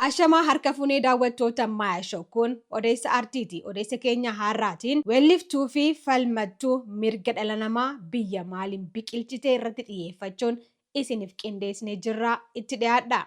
Ashamaa harka funee daawwattoota Maya Show kun odeessa artiiti. Odeessa keenya har'aatiin weelliftuu fi falmattuu mirga dhala namaa biyya maaliin biqilchitee irratti xiyyeeffachuun isiniif qindeessinee jirra itti dhiyaadha.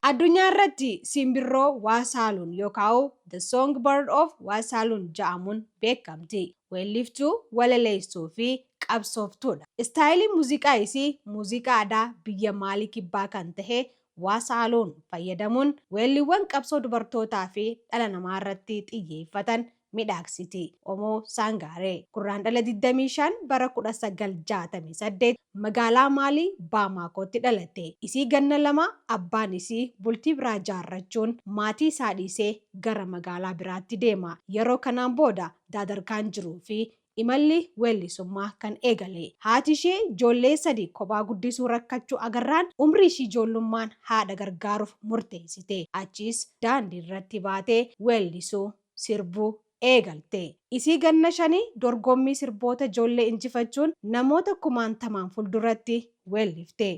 Addunyaa irratti simbirroo Waasaaluun yookaan The Songbird of Waasaaluun ja'amuun beekamti. Weelliftuu, walaleesstuu fi qabsooftuudha. Istaayiliin muuziqaa isii muuziqaa aadaa biyya Maalii Kibbaa kan tahe Waasaaluun fayyadamuun weelliiwwan qabsoo dubartootaa fi dhala namaa irratti xiyyeeffatan midhaagsiti. Omoo Saangaaree. Gurraandhala 25 bara 1968 magaalaa Maalii Baamaakootti dhalatte. Isii ganna 2 abbaan isii bultii biraa jaarrachuun maatii isaa dhiisee gara magaalaa biraatti deema. Yeroo kanaan booda daadarkaan jiruu fi imalli weellisummaa kan eegale. Haati ishee ijoollee sadi kophaa guddisuu rakkachuu agarraan umrii ishii ijoollummaan haadha gargaaruuf murteessite. Achiis daandiirratti baatee weellisuu, sirbuu, eegalte. Isii ganna shanii dorgommii sirboota ijoollee injifachuun namoota kumaantamaan fulduratti weellifte.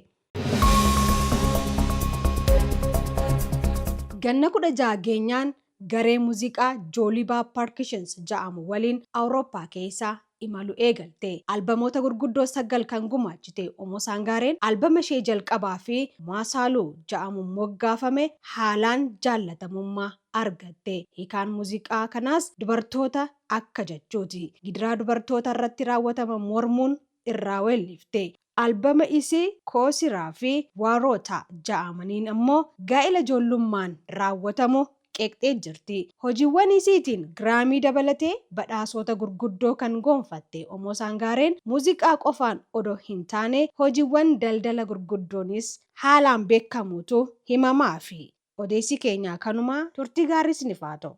Ganna 16 geenyaan garee muuziqaa Joolibaa Parkishins ja'amu waliin Awurooppaa keessa imalu eegalte. Albamoota gurguddoo 9 kan gumaachite Omoo Saangaareen albama ishee jalqabaa fi Maasaaluu ja'amuun moggaafame haalaan jaallatamummaa argatte. Hiikaan muuziqaa kanaas dubartoota akka jechuuti. Gidiraa dubartoota irratti raawwatama mormuun irraa weellifte. Albama isii Koosiraa fi Waaroota ja'amaniin ammoo gaa'ila ijoollummaan raawwatamu qeeqxee jirti. Hojiiwwan isiitiin Giraamii dabalatee badhaasoota gurguddoo kan goonfatte Omoo Saangaareen muuziqaa qofaan odoo hin taane hojiiwwan daldala gurguddoonis haalaan beekamuutu himamaafi. Odeessi keenyaa kanuma, turtii gaarii isinif haa ta'u.